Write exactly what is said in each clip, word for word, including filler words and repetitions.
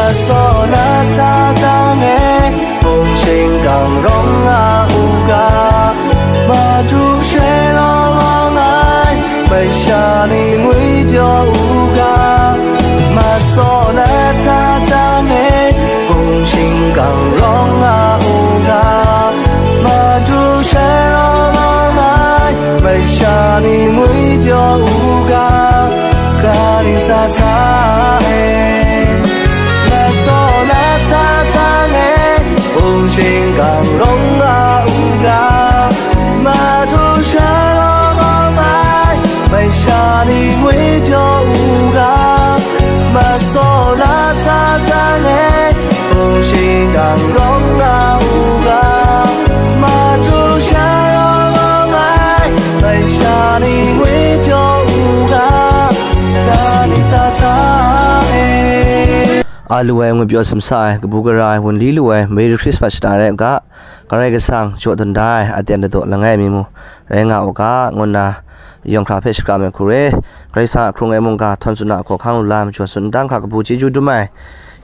Saw na hta tang e, hpung shingkang rawng nga u ga, Madu she rawng rawng ai, masha ni ngwi pyaw u ga. Masaw na hta tang e, hpung shingkang rawng nga u ga, Madu she rawng rawng ai, masha ni ngwi pyaw u ga, Kali tsa tsa e. Masaw na hta tang e, hpung shingkang rawng nga u ga, Madu she rawng rawng ai, masha ni ngwi pyaw u ga. Masaw na hta tang e, hpung shingkang rawng nga u ga, Madu she rawng rawng ai, masha ni ngwi pyaw u ga, Kali tsa tsa e. A lu ai, ngwi pyaw sumsa ai, kabu gara ai, wunli lu ai, Merry Christmas shata rai u ga, Karai Kasang jaw dun da ai, aten ladaw langai mi mu rai nga u ga, ngu nna yawng hkra hpe shakram ai hku re. Karai Kasang a hkrung ai mungga, htawn tsun a hkaw hkang lu la, majaw tsun ndang hkra kabu chyeju dum ai,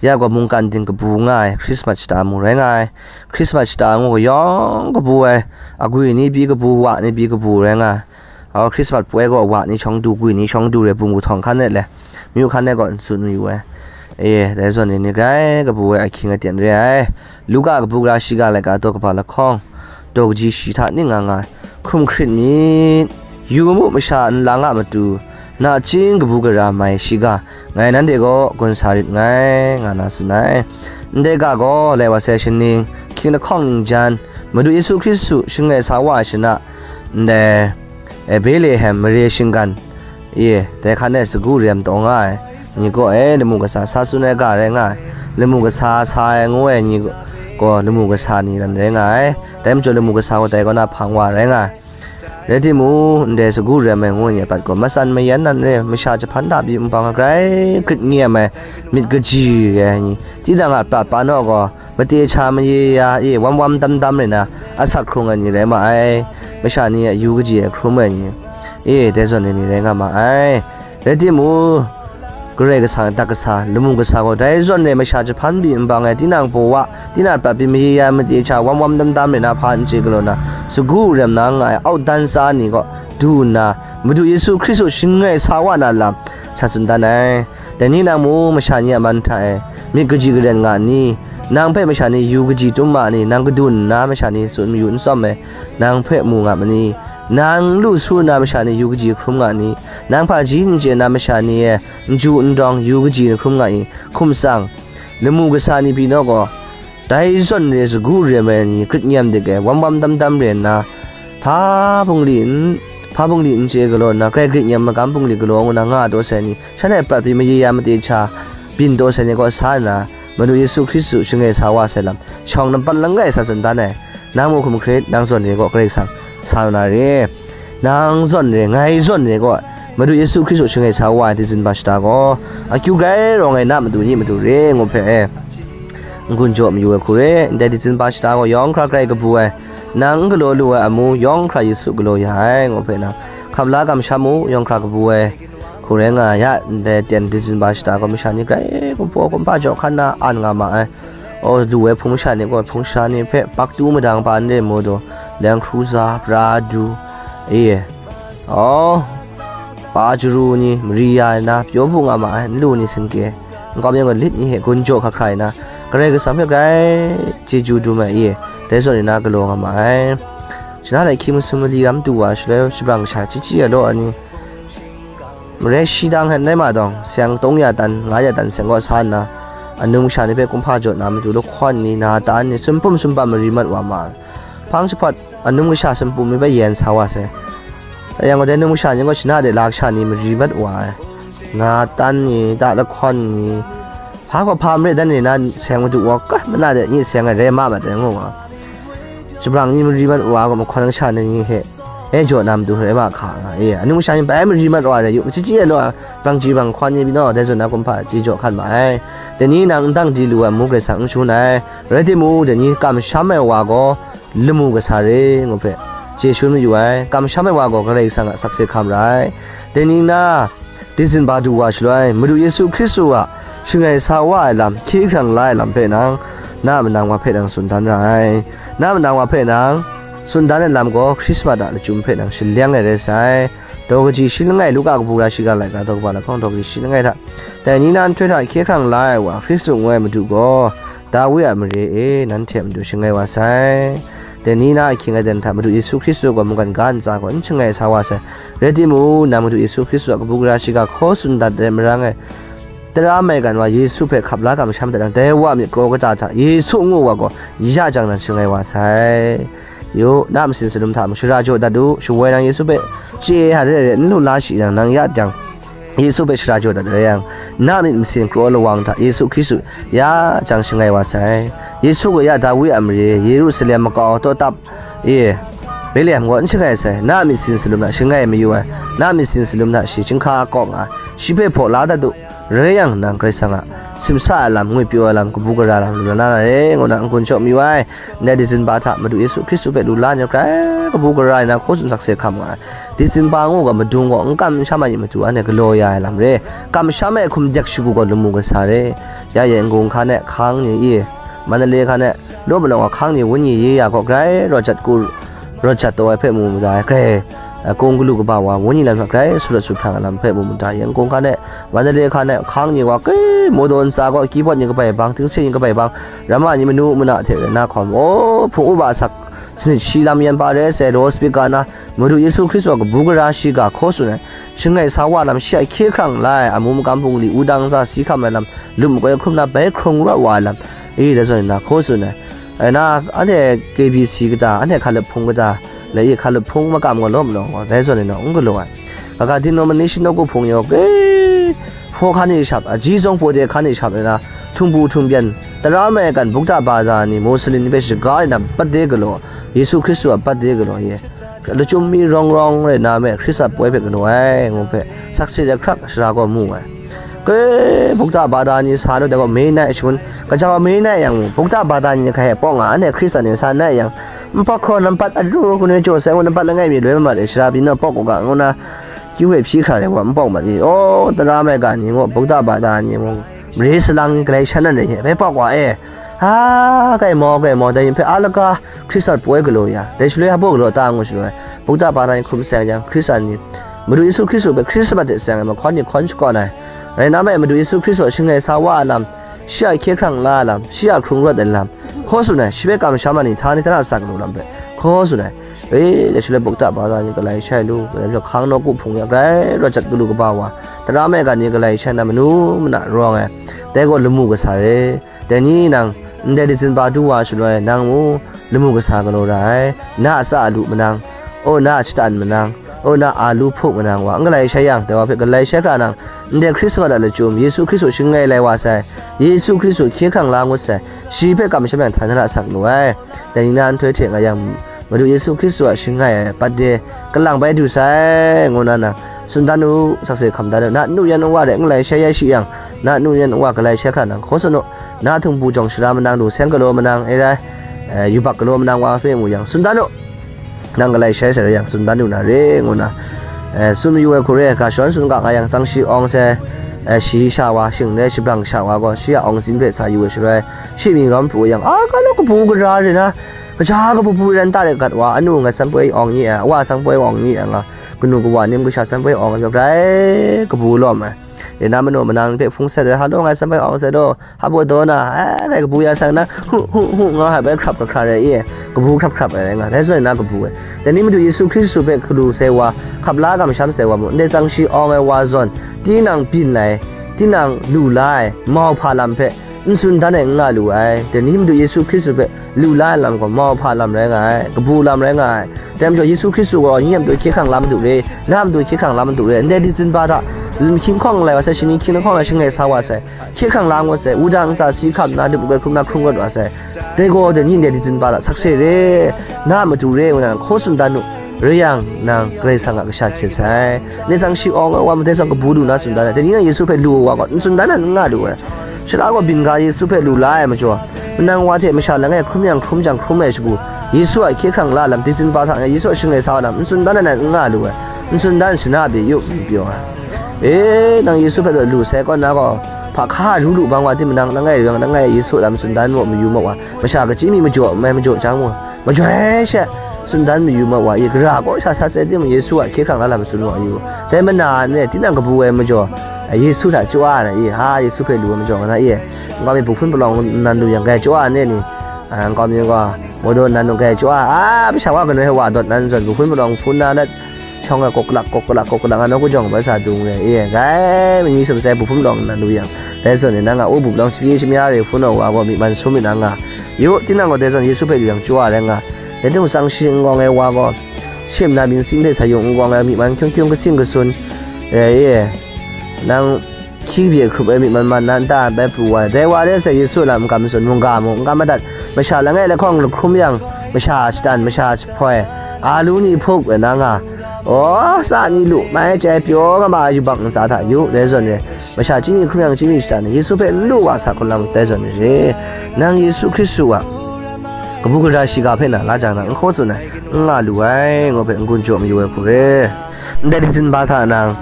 ya gaw mungkan ting kabu nga ai, Christmas shata mu rai nga ai. Christmas shata ngu gaw yawng kabu ai, agwi ni pyi kabu, wa ni pyi kabu rai nga ai. Aw, Christmas poi gaw wa ni shawng du, gwi ni shawng du re, bum gu htawng hkan e le, myu hkan e gaw n tsun mayu ai. E, dai zawn ni, ni grai kabu ai ahkying aten re ai. Luka kabu gara shiga laika daw kaba lahkawng, daw kaji shi hta ning nga nga ai. Hkrum hkrit myit, yu mu, masha nlang a matu, nachying kabu gara mai shiga, ngai nanhte kaw gun sa rit nngai, nga na tsun ai. Ndai ga gaw, lai wa sai shaning, hkying lahkawng ningjan, Madu Yesu Hkristu shangai sa wa ai shana, ndai, e, Betlehem mare shinggan, e, dai hkan e sagu rem taw nga ai ni kaw, e, lamu kasa sa tsun ai ga rai nga ai. Lamu kasa sa ai ngu ai ni gaw lamu kasa ni ran rai nga ai. Dai majaw lamu kasa gaw dai kaw na hpang wa rai nga ai. Rai timung, ndai sagu rem ai ngu ai ni a prat gaw matsan mayan nan re, masha jahpan da pyi nbang ai grai grit nyem ai, myit kaji re ai ni, tinang a prat pa naw gaw, mate cha maye ya e wam wam dam dam rai na, asak hkrung ai ni rai ma ai, masha ni a yu kaji e hkrum ai ni, e, dai zawn ai ni rai nga ma ai. Rai timung, Karai Kasang a adak kasa, lamu kasa gaw dai zawn rai masha jahpan pyi nbang ai, tinang baw wa, tinang prat pyi maye ya, mate cha wam wam dam dam rai na, hpa n chye galaw na, sagu rem na nga ai, autdan tsa ni kaw du nna, Madu Yesu Hkristu shangai sa wa na lam sa tsun dan ai. Dai ni nang mu, masha ni a man hta e myit kaji karen nga ni? Nang hpe masha ni yu kaji tum ma ni? Nang kadun nna masha ni tsun mayu n tsawm ai, nang hpe mu nga ma ni? Nang lu su nna masha ni yu kaji hkrum nga ni? Nang hpaji n chye na masha ni e n ju n dawng yu kaji hkrum nga i? Hkum tsang, lamu kasa ni pyi naw gaw, dai zawn re sagu rem ai ni grit nyem dik e, wam wam dam dam re nna, hpa bungli n, hpa bungli n chye galaw nna, grai grit nyem magam bungli galaw ngu na nga taw sai ni, shanhte prat pyi maye ya mate cha byin taw sai ni kaw sa nna, Madu Yesu Hkristu shangai sa wa sai lam, shawng nampat langai sa tsun dan ai. Nang mu hkum hkrit, nang zawn re gaw Karai Kasang sa na re. Nang zawn re, ngai zawn re gaw, Madu Yesu Hkristu shangai sa wa ai ditsin ba shata gaw, akyu grai rawng ai na matu ni matu re, ngu hpe e, n-gun jaw mayu ai hku re. Ndai ditsin ba shata gaw yawng hkra grai kabu ai, nang n galaw lu ai amu yawng hkra Yesu galaw ya ai, ngu hpe nang hkap la kamsham u, yawng hkra kabu ai hku rai nga ya. Ndai ten ditsin ba shata gaw masha ni grai kumhpaw kumhpa jaw hkan na an nga ma ai. Aw, lu ai hpung masha ni gaw, hpung sha ni hpe bak tu madang pa n re mu du, leng hkru za, pra du, e, aw, pa jaru ni, mari ya ai na, pyaw bu nga ma ai, nlu ni sinke, nkau myang galit ni hte gun jaw hkra hkra ai na, Karai Kasang hpe grai chyeju dum ai, e, dai zawn ni na galaw nga ma ai. Shana lai hkying masum mali ram du wa shaloi, shabrang kasha chyi chyi ai law ai ni, Marai shi dang hkan rai ma dawng, seng tawng ya tan, nga ya tan seng kaw sa nna, anung sha ni hpe kumhpa jaw na matu lahkawn ni, na tan ni, sumpum sumpam mari mat wa ma ai. Hpang jahpawt, anung kasha sumpum ni hpe yen sa wa sai. Rai yang gaw, dai num kasha ni gaw shana de la kasha ni mari mat wa ai. Na tan ni, ta lahkawn ni, hpa gaw hpa marai dan ni na seng madu wa, ka, mana de nyi seng ai rai ma mat ai ngu wa. Shabrang ni mari mat wa gaw, mahkawn kasha ni hte e jaw na matu hpe ma hka nga e, anung sha ni bai mari mat wa re, yu, machyi chyi ai law, bang chyi bang hkawn ni pyi naw, dai zawn na kumhpa chye jaw hkan ma ai. Dai ni nang n dang di lu ai amu Karai Kasang n shangun ai, rai timung, dai ni kamsham ai wa gaw lamu kasa re, ngu hpe chye shangun mayu ai. Kamsham ai wa gaw Karai Kasang a sakse hkam ra ai. Dai ni na, Ditsin ba du wa shaloi, Madu Yesu Hkristu a shangai sa wa ai lam, hkye hkrang la ai lam hpe nang, na manang wa hpe nang tsun dan ra ai. Na manang wa hpe nang tsun dan ai lam gaw, Hkrismat a lachyum hpe nang shaleng ai rai sai. Daw kaji shi langai, Luka kabu gara shiga laika daw kaba lahkawng daw kaji shi langai hta, dai ni na nhtoi hta hkye hkrang la ai wa, Hkristu ngu ai Madu gaw, Dawi a mare e, nanhte a matu shangai wa sai. Dai ni na ahkying aten hta Madu Yesu Hkristu gaw mungkan ga ntsa gaw n shangai sa wa sai. Rai timung, nang Madu Yesu Hkristu a kabu gara shiga hkaw tsun dat ai marang e, tara maigan wa Yesu hpe hkap la kamsham dat yang, dai wa a myit kraw kata hta Yesu ngu wa gaw ya jang nan shangai wa sai. Yu, na masin salum hta mung shara jaw dat u, shawoi nang Yesu hpe chye hare hare n lu la shi yang, nang ya jang Yesu hpe shara jaw dat rai yang, na myit masin kraw lawang hta Yesu Hkristu ya jang shangai wa sai. Yesu gaw ya Dawi a mare, Yerusalem makau tawtap e, Betlehem gaw n shangai sai. Na myit sin salum hta shangai mayu ai, na myit sin salum hta shi chyinghka kawk nga ai, shi hpe hpaw la dat u. Rai yang, nang Karai Kasang a simsa ai lam, ngwipyaw ai lam, kabu gara lam lu na na re, ngu na n-gun shaw mayu ai. Ndai dizin ba hta Madu Yesu Hkristu hpe lu la ai ni grai kabu gara ai na hkaw tsun sakse hkam nga ai. Dizin ba ngu ga madung gaw n kam n sham ai ni matu anhte galaw ya ai lam re. Kamsham ai hkum dek shagu gaw lamu kasa re. Ya e, N-gung hkan e hkang ni i, Mandalay hkan e law malawng a hkang ni wenyi ye ya gaw grai rawt jat ku, rawt jat taw ai hpe mu mada ai, grai, a, kung galu kaba wa wenyi lam hta grai surat suphra ai lam hpe mu mada ai. N-gung hkan e, Mandalay hkan e hkang ni wa, ke, mawdaw ntsa gaw keyboard ni kabai bang, tingse ni kabai bang, rama ni manu mana hte rai na hkawm, o, hpung uba asak sanit shi lam yan pa re sai, loudspeaker na, Madu Yesu Hkristu a kabu gara shiga hkaw tsun ai, shangai sa wa lam, shi a hkye hkrang la ai, amu makam bungli, wudang ntsa si hkam ai lam, lup makoi hkrum na bai hkrung rawt wa ai lam, e, dai zawn na hkaw tsun ai. Ai na, anhte K B C kata, anhte hkalup hpung kata, lai e hkalup hpung makam gaw law malawng gaw, dai zawn e na n galaw ai. Kaga denomination nawku hpung yaw, ke, hpaw hkan e shap, a, ji zong pawde hkan e shap ai na, htumbu htumbyan, tara maigan, bukta bada ni, Muslim ni hpe shaga ai na, birthday galaw, Yesu Hkristu a birthday galaw e, lachyum mi rawng rawng rai na me, Hkristu a poi hpe galaw ai, ngu hpe, sakse de hkrak shara gaw mu ai. Ke, bukta bada ni sa nu dai gaw, May night shangun, kaja wa May night yang mu, bukta bada ni hkai e paw nga, anhte Hkristu a ni sa nai yang, npak hkraw nampat adu kanu jaw sai ngu, nampat langai mi loi mamat e, shara byin naw paw kaw ga, ngu na, kyu e hpyi hkra ai wa npawk mat i, o, tara maigan ni ngu, bukta bada ni ngu, mare salang ni galai shan na rai hpe paw wa e, a, kai mau, kai mau, dai yin hpe a laga Hkristu a poi galaw ya, dai shaloi hpa galaw ta ngu shaloi, bukta bada ni hkum seng yang, Hkristu ni, Madu Yesu Hkristu hpe Hkristu hte seng ai mahkawn ni hkawn shakawn ai, rai na me, Madu Yesu Hkristu a shangai sa wa ai lam, shi a hkye hkrang la ai lam, shi a hkrung rawt ai lam, hkaw tsun ai, shi hpe kamsham ai ni, htani htana sa galaw lam hpe hkaw tsun ai. E, dai shaloi bukta bada ni galai shai lu, galai hkang nawku hpung ya grai rawt jat galu kaba wa, tara maigan ni galai shai na manu mana rawng ai, dai gaw lamu kasa re. Dai ni nang, ndai dizin ba du wa shaloi, nang mu, lamu kasa galaw ra ai, na a tsa a lu manang, o, na a shatan manang, o, na a lu hpuk manang wa, n galai shai yang, dai wa hpe galai shai hkra nang, ndai Hkristu a lachyum, Yesu Hkristu shangai lai wa sai, Yesu Hkristu hkye hkrang la ngut sai, shi hpe kamsham yang htan hkra sak lu ai. Dai ni na nhtoi hte nga yang, Madu Yesu Hkristu a shangai ai birthday kalang bai du sai, ngu na na, tsun dan u, sakse hkam dan u, na nu yan nwa de n galai shai ya shi yang, na nu yan nwa galai shai hkra nang hkaw tsun u, na htumbu jawng shara manang lu, seng galaw manang e rai, eh, yubak galaw manang wa hpe mu yang, tsun dan u, nang galai shai sai rai yang, tsun dan u na re, ngu na, eh, tsun mayu ai hku re, ga shawan sun ga nga yang, tsang shi awng sai, eh, shi sha wa, shing le shabrang sha wa gaw, shi a awng zin hpe sa yu ai shaloi, shi mying rawm pru yang, a, ga law kabu gara re na, kaja kabu bu ran ta de gat wa, anu ngai sanpoi awng ni ai, awa sanpoi awng ni ai nga, kanu kawa nim kasha sanpoi awng ai, grai kabu lawm ai. Rai na manu manang hpe hpung sat ai, halo ngai sanpoi awng sai law, hpa daw na, eh, ngai kabu ya sang na, hu, hu, hu, nga hai bai hkrap kahkra rai i, kabu hkrap hkrap ai rai nga, dai zawn na kabu ai. Dai ni Madu Yesu Hkristu hpe hkalu sai wa, hkap la kamsham sai wa mu, ndai tsang shi awng ai wa zawn, tinang byin lai, tinang lu la ai, mau hpa lam hpe, n tsun dan ai n nga lu ai. Dai ni Madu Yesu Hkristu hpe lu la ai lam gaw mau hpa lam rai nga ai, kabu lam rai nga ai. Dai majaw Yesu Hkristu gaw, nye a matu hkye hkrang la madu re, na a matu hkye hkrang la madu re, ndai dizin ba hta, lam hkying hkawng lai wa sai, shani hkying lahkawng lai shangai sa wa sai, hkye hkrang la ngut sai, wudang ntsa si hkam na, lup makoi hkrum na hkrung rawt wa sai. Dai gaw, dai ni ndai dizin ba hta sakse re, na a matu re, ngu na hkaw tsun dan u. Rai yang, nang Karai Kasang a kasha hte sai. Ndai tsang shi awng ai wa, madai zawn kabu lu na tsun dan ai. Dai ni nang Yesu hpe lu ai wa gaw, n tsun dan ai n nga lu ai. Sara gaw byin ga Yesu hpe lu la ai majaw, manang wa hte masha langai hkrum yang hkrum jang hkrum ai shagu, Yesu a hkye hkrang la lam, dizin ba hta nga Yesu a shangai sa wa lam, n tsun dan ai n nga lu ai. N tsun dan shana pyi yu, n pyaw ai. E, nang Yesu hpe lu sai kaw na gaw, hpa hka ru lu bang wa, tinang langai yang, langai Yesu lam tsun dan mayu mayu ma wa, masha kachyi mi majaw n mai majaw jang mung, majaw ai she tsun dan mayu ma wa, i gara kaw sha sat sai timung, Yesu a hkye hkrang la lam tsun wa yu. Dai mana ne, tinang kabu ai majaw, Yesu hta chyawa na i, ha, Yesu hpe lu ai majaw nga na i, nkau mi bu hpun palawng nnan lu yang, grai chyawa ne ni, a, nkau mi gaw, mawdaw nnan lu grai chyawa, a, masha wa kanu hpe wa dawt nan zawn, bu hpun palawng hpun na let, shawng ai kawk kalak, kawk kalak, kawk kalak nga nawku jawng bai sa dung re, e, grai, mani sum sai bu hpun palawng nnan lu yang, dai zawn e, nang a u bu palawng shagyi shamya re hpun ai wa gaw, myi man sum myit na nga, yu, tinang gaw dai zawn Yesu hpe lu yang chyawa rai nga, dai hte mung tsang shi n gawng ai wa gaw, shim na mying sing hpe sa yung n gawng ai myi man hkyung hkyung, kasing kasun, e, e, nang, hkying bye hkrup ai myi man man na nta bai pru wa ai. Dai wa re sai Yesu a lam n kam tsun, mungga mung n kam madat, masha langai lahkawng lahkrum yang, masha shatan, masha jahpoi, alu ni hpup ai na nga, aw, sa ni lu, mai chye ai pyaw nga ma ai yubak ntsa hta yu, dai zawn re, masha chyeju hkrum yang chyeju shatan, Yesu hpe n lu wa sa hkrum lam dai zawn re, nang Yesu Hkristu a kabu gara shiga hpe na la jang na, n hkaw tsun ai, n nga lu ai, ngu hpe n-gun jaw mayu ai hku re. Ndai dizin ba hta nang,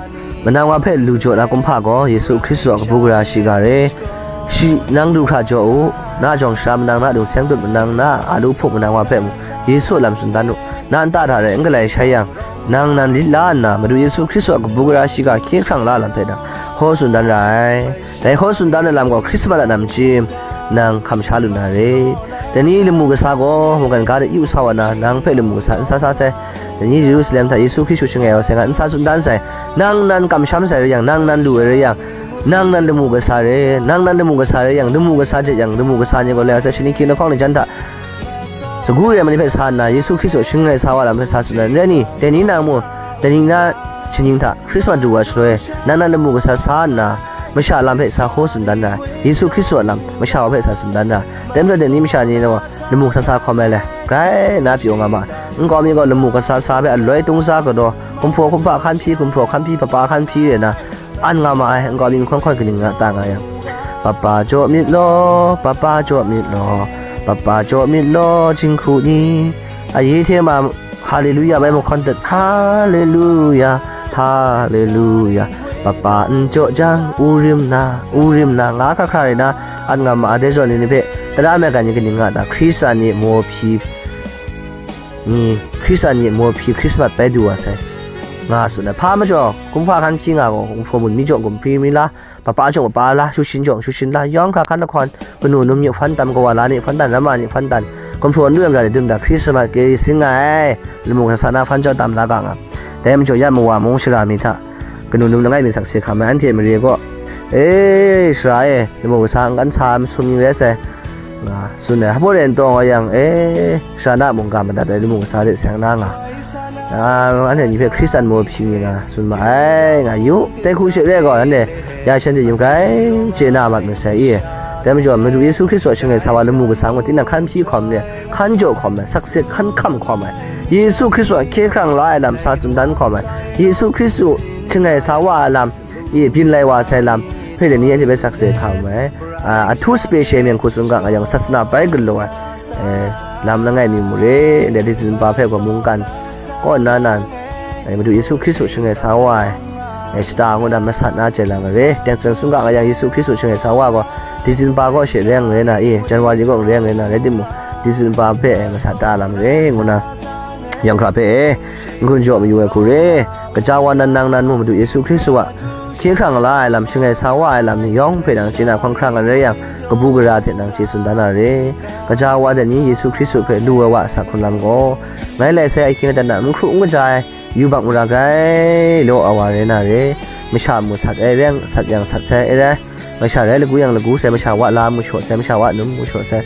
manang wa hpe lu jaw na kumhpa gaw, Yesu Hkristu a kabu gara shiga re. Shi nang du hkra jaw u, na jawng shara manang, na dung seng dut manang, na a lu hpuk manang wa hpe mung, Yesu a lam tsun dan u. Na nta hta rai n galai shai yang, nang nan lit la nna, Madu Yesu Hkristu a kabu gara shiga hkye hkrang la lam hpe dang, hkaw tsun dan ra ai. Dai hkaw tsun dan ai lam gaw, Hkrismat a namchim nang hkam sha lu na re. Dai ni lamu kasa gaw, mungkan ga de yu sa wa na, nang hpe lamu kasa n sa sa sai. Dai ni Yerusalem hta Yesu Hkristu shangai wa sai nga n sa tsun dan sai. Nang nan kamsham sai rai yang, nang nan lu ai rai yang, nang nan lamu kasa re, nang nan lamu kasa rai yang, lamu kasa jet yang, lamu kasa ni gaw lai wa sai, shani hkying lahkawng ni jan hta, sagu re ai ma ni hpe sa nna, Yesu Hkristu shangai sa wa lam hpe sa tsun ai, n rai ni? Dai ni nang mu, dai ni na shaning hta Hkrismat du wa shaloi, nang nan lamu kasa sa nna, masha lam hpe sa hkaw tsun dan ra, Yesu Hkristu a lam masha wa hpe sa tsun dan ra, dai majaw dai ni masha ni gaw lamu kasa sa hkawm ai le, grai na pyaw nga ma ai. Nkau mi gaw lamu kasa sa hpe aloi tung sa galaw, gumhpraw gumhpa hkan hpyi, gumhpraw hkan hpyi, papa hkan hpyi re na, an nga ma ai. Nkau mi nhkawn hkawn kaning nga ta nga yang, papa jaw myit law, papa jaw myit law, papa jaw myit law, jinghku ni, ayi hte ma, Haleluya bai mahkawn dat, Haleluya, Haleluya, papa n jaw jang, u rim na, u rim na, nga hkra hkra rai na, an nga ma ai. Dai zawn ni hpe tara maigan ni kaning nga ta, Hkristan ni maw hpyi, ni, Hkristan ni maw hpyi Hkrismat bai du wa sai, nga tsun ai. Hpa majaw, kumhpa hkan hpyi nga gaw, gumhpraw mun mi jaw gumhpraw mi la, papa jawng papa la, shushin jawng shushin la, yawng hkra hkan lahkawn, kanu num ni hpan tam, kawa la ni hpan tan, rama ni hpan tan, gumhpraw n lu yang ga ni dum da, Hkrismat kari sing nga ai, lamu kasa sa na hpan jaw tam la ga nga. Dai majaw ya mawa mung shara mi hta, kanu num langai mi sakse hkam ai, anhte mare gaw, e, shara e, lamu kasa n kan sa ai masum ni rai sai, nga tsun ai. Hpa rai n taw nga yang, e, shara na mungga madat ai lamu kasa de seng na nga, a, anhte ni hpe Hkristan maw hpyi nga tsun ma ai, nga yu. Dai hku she re gaw, anhte ya shanhte yu grai chye na mat masai i. Dai majaw, Madu Yesu Hkristu a shangai sa wa lamu kasa ngu tinang hkan hpyi hkawm re, hkan jaw hkawm ai, sakse hkan hkam hkawm ai, Yesu Hkristu a hkye hkrang la ai lam sa tsun dan hkawm ai, Yesu Hkristu shangai sa wa ai lam, i byin lai wa sai lam hpe dai ni anhte hpe sakse hkam ai. A, a htu sape she mying hku tsun ga nga yang, sasana bai galaw ai, e, lam langai mi mu re, ndai dizin pa hpe gaw mungkan kaw nna nan, e, Madu Yesu Hkristu shangai sa wa ai, e, shata ngu na masat na chye lang ai re. Teng tsun tsun ga nga yang, Yesu Hkristu shangai sa wa gaw, dizin pa kaw she reng rai na i, January kaw reng rai na, rai timung, dizin pa hpe, e, masat ta lam re, ngu na, yawng hkra hpe, e, n-gun jaw mayu ai hku re. Gaja wa nan nang nan mu Madu Yesu Hkristu a hkye hkrang la ai lam, shangai sa wa ai lam ni yawng hpe nang chye na hkawng hkrang ai rai yang, kabu gara hte nang chye tsun dan na re. Gaja wa dai ni Yesu Hkristu hpe lu ai wa a sa hkrun lam gaw, ngai lai sai ahkying aten a n hkru n kaja ai, yubak mara grai law ai wa rai na re. Masha mu sat ai reng, sat yang sat sai ai rai. Masha rai lagu yang lagu sai, masha wa la mu shaw sai, masha wa num mu shaw sai,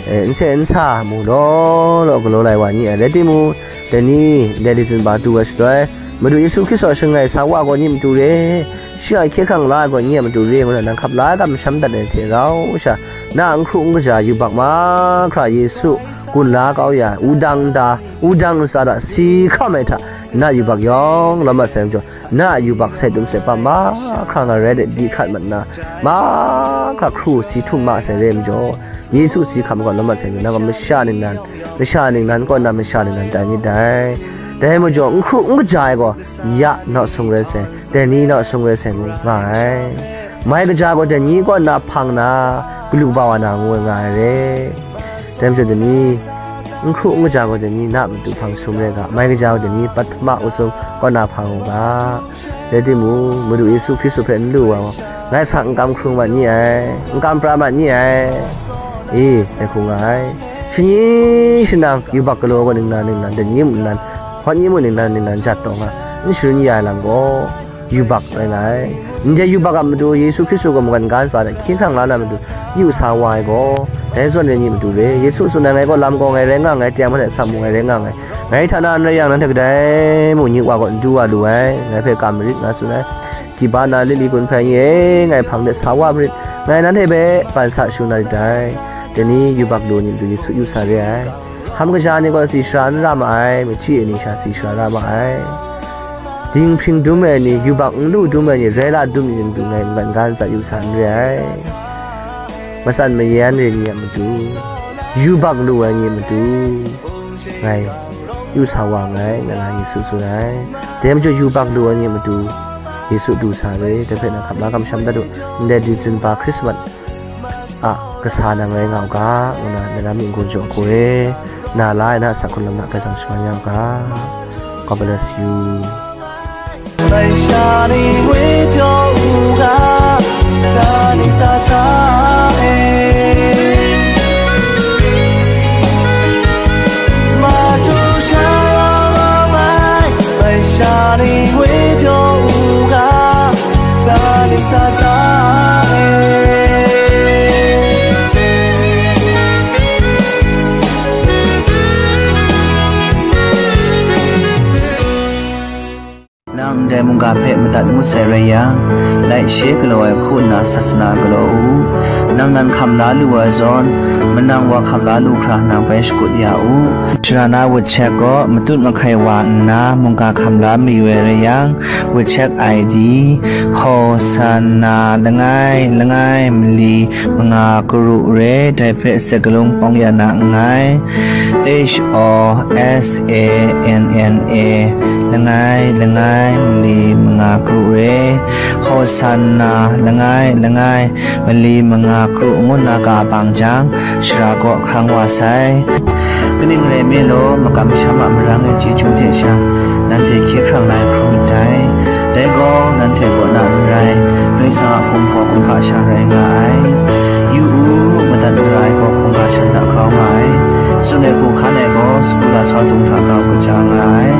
e, n se n sa mu law law galaw lai wa ni ai rai timung, dai ni, dai dizin pa du ai shaloi, Madu Yesu Hkristu a shangai sa wa gaw nye matu re, shi a hkye hkrang la ai gaw nye matu re, ngu na nang hkap la ai kamsham dat ai hte rau sha, na n hkru n kaja yubak mahkra Yesu gun la kau ya ai, wudang nta, wudang ntsa hta si hkam ai hta, na yubak yawng lawm mat sai majaw, na a yubak sai dum sai pam mahkra nga rai de, di hkrat mat nna, mahkra hkru si htum ma sai re majaw, Yesu si hkam gaw lawm mat sai majaw, nang gaw masha ningnan, masha ningnan kaw nna masha ningnan tai myit dai. Dai majaw, n hkru n kaja ai gaw, ya nawsung rai sai, dai ni nawsung rai sai ngu nga ai. Mai kaja gaw dai ni kaw nna hpang na, galu kaba wa na ngu ai nga ai re. Dai majaw dai ni, n hkru n kaja gaw dai ni na matu hpang sum rai ga, mai kaja gaw dai ni pahtama usum kaw na hpang u ga. Rai timung, Madu Yesu Hkristu hpe n lu wa gaw, ngai sa n kam hkrung mat ni ai, n kam pra mat ni ai. E, dai hku nga ai. Shani shanang yubak galaw gaw ningnan ningnan, dai ni mung ningnan, hpawt ni mung ningnan ningnan jat taw nga, n sharun ya ai lam gaw, yubak rai nga ai. Ndai yubak a matu Yesu Hkristu gaw mungkan ga ntsa hte hkye hkrang la na matu yu sa wa ai gaw, dai zawn rai ni matu re. Yesu tsun ai, "Ngai gaw lam gaw ngai rai nga nngai, teng hpan hte atsam mung ngai rai nga nngai. Ngai hta na n rai yang, nanhte kadai mung yu wa gaw n du wa lu ai, ngai hpe kam marit," nga tsun ai. Kiba na lili gun hpai ni e, ngai hpang de sa wa marit, ngai nanhte hpe ban sa shu na lit dai. Dai ni yubak lu ni matu Yesu yu sa re ai. Hkam kaja ni gaw tsi sara n ra ma ai, machyi ai ni sha tsi sara ra ma ai. Dinghpring dum ai ni, yubak n lu dum ai ni, rai la dum ai ni matu ngai mungkan ga ntsa yu sa n re ai. Matsan mayan re ni a matu, yubak lu ai ni a matu, ngai yu sa wa nngai, nga na Yesu tsun ai. Dai majaw yubak lu ai ni a matu, Yesu du sa re, dai hpe na hkap la kamsham dat u, ndai Dizenba Hkrismat a kasa nang rai nga u ga, ngu na na lam myit n-gun jaw hku e, na la ai na asak hkrung lam na hpe tsang shaman ya u ga. God bless you. 来向你微笑无感，看你眨眨眼。 Nang ndai mungga hpe madat ngut sai rai yang, laishe galaw ai hku nna sasana galaw u. Nang nan hkam la lu ai zawn, manang wa hkam la lu hkra nang bai shakut ya u. Shara na wut shek gaw matut mahkai wa nna mungga hkam la mayu ai rai yang, wut shek I D, Hosanna langai langai mali manga karu re, dai hpe sakalung pawng ya na nngai. H O S A N N A, langai langai mali manga karu re, Hosanna langai langai mali manga karu ngu na ga bang jang, shara kaw hkrang wa sai. Kaning rai nme law, makam masham a marang e chyeju hte sha, nanhte hkye hkrang la ai hkrum myit dai. Dai gaw, nanhte kaw na n rai, Karai Kasang a hpung hpaw hkungga sha rai nga ai. Yu u, madat mara ai gaw hkungga shan hta grau nga ai. Tsun ai hku hkan ai gaw, sagu lasau dung hta grau kaja nga ai.